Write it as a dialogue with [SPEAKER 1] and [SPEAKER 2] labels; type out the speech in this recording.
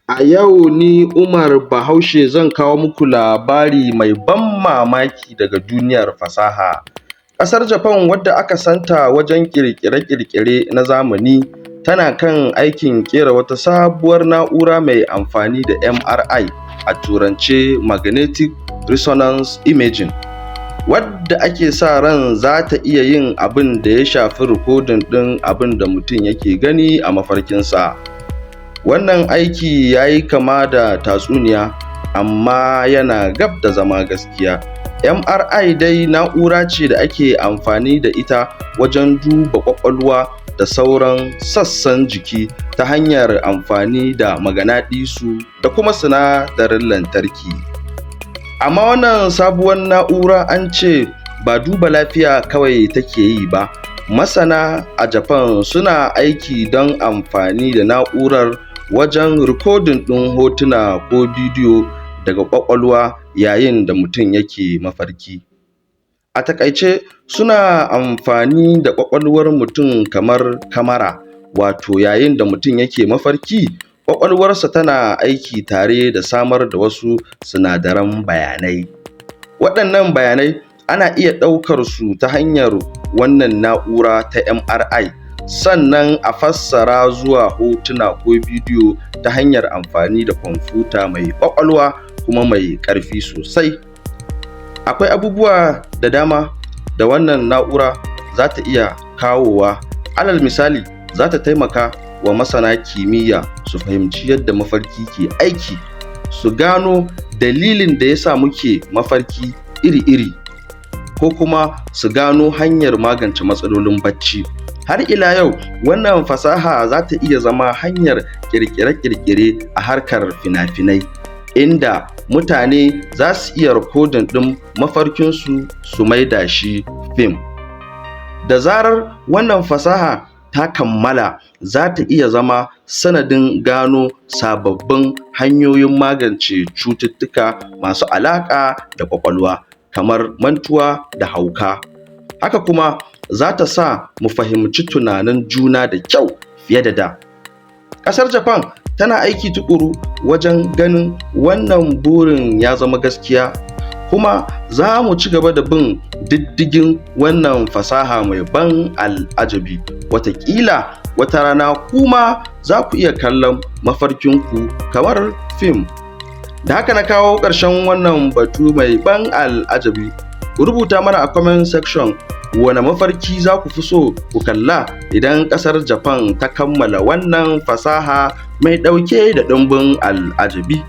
[SPEAKER 1] A yau ni Umar Bahaushe zan kawo muku labari mai ban mamaki daga duniyar fasaha. Ƙasar Japan, wadda aka santa wajen ƙirƙire-ƙirƙire na zamani, tana kan aikin ƙera wata sabuwar na'ura mai amfani da MRI, a turance Magnetic Resonance Imaging, wadda ake sa ran za ta iya yin abin da ya shafi rikodin ɗin abin da mutum yake gani a mafarkinsa. Wannan aiki ya yi kama da tatsuniya, amma yana gab da zama gaskiya. MRI dai na'ura ce da ake amfani da ita wajen duba ƙwaƙwalwa da sauran sassan jiki ta hanyar amfani da maganaɗisu da kuma sinadarin lantarki. Amma wannan sabuwar na'ura an ce ba duba lafiya kawai take yi ba. Masana a Japan suna aiki don amfani da na'urar wajen rikodin ɗin hotuna ko bidiyo daga ƙwaƙwalwa yayin da mutum yake mafarki. A taƙaice, suna amfani da ƙwaƙwalwar mutum kamar kamara, wato yayin da mutum yake mafarki, ƙwaƙwalwarsa tana aiki tare da samar da wasu sinadaran bayanai. Waɗannan bayanai ana iya ɗaukar su ta hanyar wannan na'ura ta MRI, sannan a fassara zuwa hotuna ko bidiyo ta hanyar amfani da kwamfuta mai ƙwaƙwalwa kuma mai ƙarfi sosai. Akwai abubuwa da dama da wannan na'ura za ta iya kawowa. Alal misali, za ta taimaka wa masana kimiyya su fahimci yadda mafarki ke aiki, su gano dalilin da ya sa muke mafarki iri-iri, ko kuma su gano hanyar magance matsalolin bacci. Har ila yau, wannan fasaha za ta iya zama hanyar ƙirƙire-ƙirƙire a harkar fina-finai, inda mutane za su iya rikodin ɗin mafarkinsu su maida shi fim. Da zarar wannan fasaha ta kammala, za ta iya zama sanadin gano sababbin hanyoyin magance cututtuka masu alaƙa da ƙwaƙwalwa, kamar mantuwa da hauka. Haka kuma za ta sa mu fahimci tunanin juna da kyau fiye da da. Ƙasar Japan tana aiki tuƙuru wajen ganin wannan burin ya zama gaskiya, kuma za mu ci gaba da bin diddigin wannan fasaha mai ban al'ajabi. Wataƙila wata rana kuma za ku iya kallon mafarkinku kamar fim. Da haka na kawo ƙarshen wannan batu mai ban al'ajabi. Ku rubuta mana a comment section, wane mafarki za ku fi so ku kalla idan ƙasar Japan ta kammala wannan fasaha mai ɗauke da ɗumbin al'ajabi?